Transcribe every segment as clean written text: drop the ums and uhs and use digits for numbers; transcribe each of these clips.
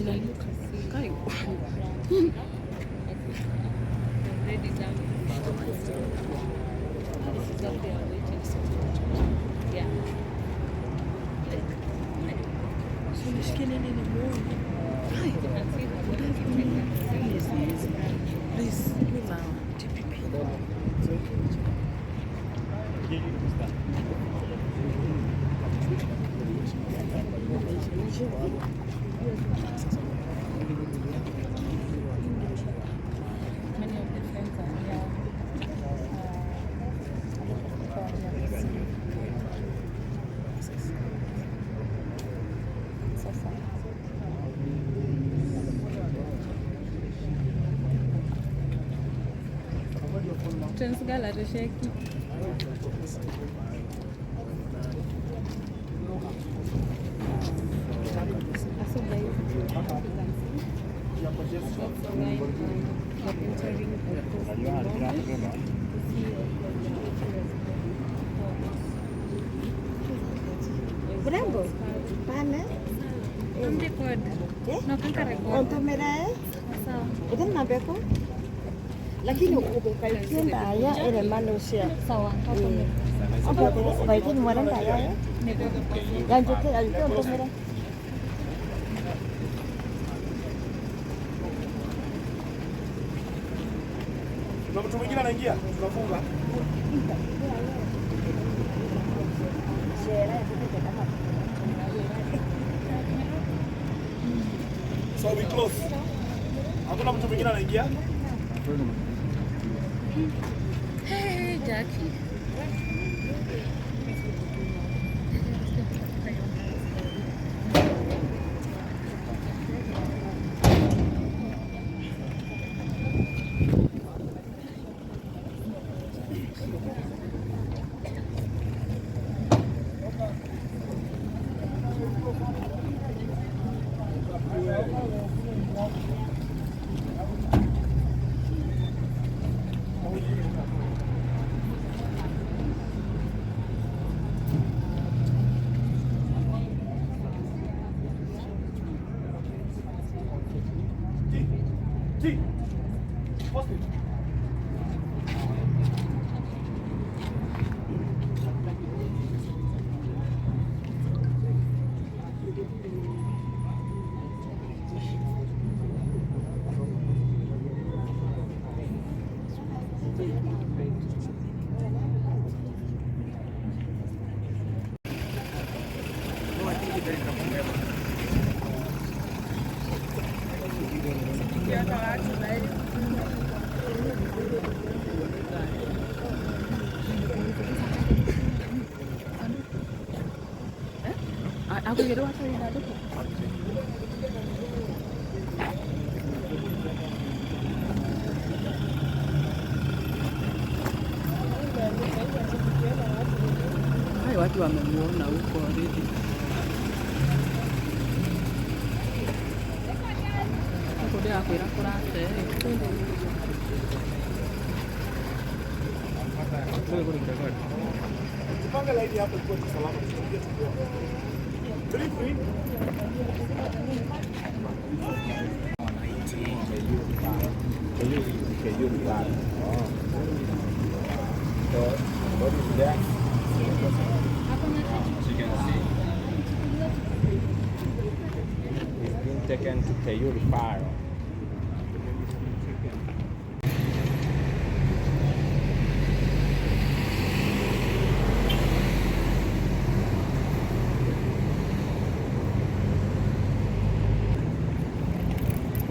Kai. Nishikie nini nimuone. Kai. Please, please. Sawa. TPP. Many of the friends are here. A lot of people are here to see. So sad. Trends girl atosheki. So guys, you can see that's the line we're entering of course the moment to see Mrembo pana record. Eh? No, kanka record. Ontomera eh? Sawa. Uthana nambeko lakini ukaitie ndaya ere manusia Sawa. Ukaitie mwana ndaya eh? Yanjuke ayuke ontomera. Kuna mtu mwingine anaingia, tunafunga. So we close. Hakuna mtu mwingine anaingia. Hey, Jackie. T. T. Post it. Akugĩrwo hatarĩ ithandũkũ. Hai, watu wamemuona huko already. Huko ndĩrakwĩra kũrate. Tupange laini hapo tuwe tu salama, tusiingie tu kwa. Three, three. So what is that? You can see it's been taken to KU Referral.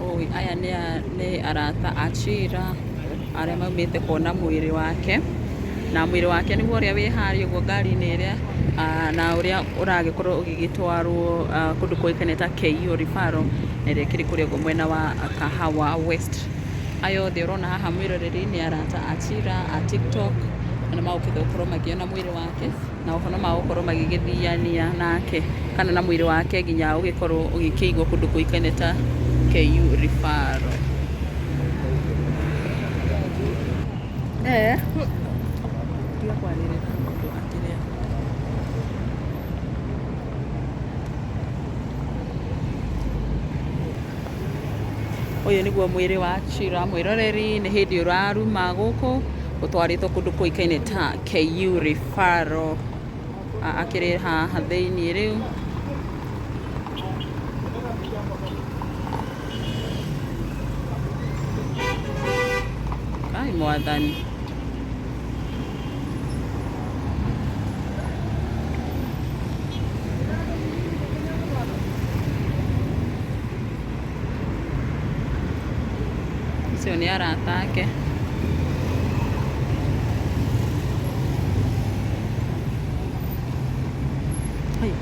Oi, aya nĩ arata a Chira arĩa maumĩte kuona mwĩrĩ wake, na mwĩrĩ wake nĩguo ũrĩa wĩ harĩa ũguo ngari-inĩ ĩrĩa, na ũrĩa ũragĩkorwo ũgĩgĩtwarwo kũndũ kũĩkaine ta KU Referral, na ĩrĩa ĩkĩrĩ kũrĩa ũguo mwena wa Kahawa West. Aya othe ũrona haha mwĩroreri nĩ arata a Chira a TikTok, na nĩ magũkĩte gũkorwo makĩona mwĩrĩ wake, na oho no magũkorwo magĩgĩthiania nake kana na mwĩrĩ wake nginya ũgĩkorwo ũgĩkĩigwo kũndũ kũĩkaine ta KU Referral. Eh. Tiga kwarĩrĩra mũndũ akĩrĩa. Ũyũ nĩguo mwĩrĩ wa Chira mwĩroreri, nĩ hĩndĩ ũraruma gũkũ ũtwarĩtwo kũndũ kũĩkaine ta KU Referral. Akĩrĩ haha thĩiniĩ rĩu. Ai mwathani. Acio nĩ arata ake. Ai.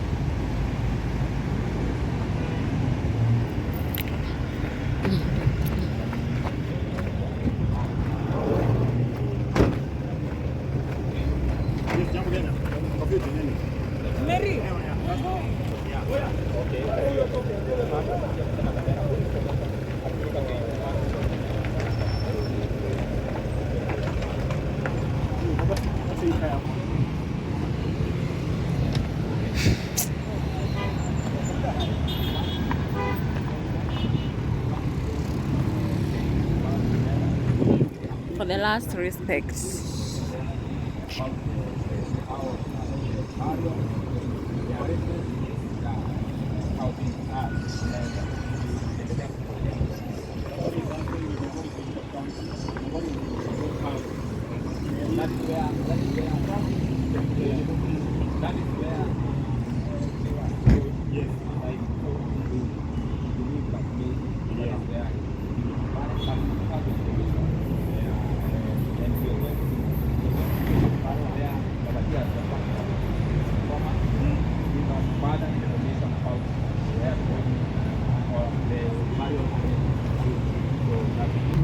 For the last respect.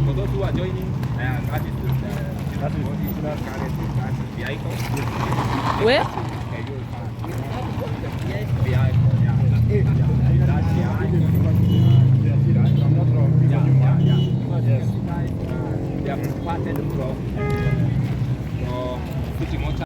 For those who are joining, that is the vehicle. We?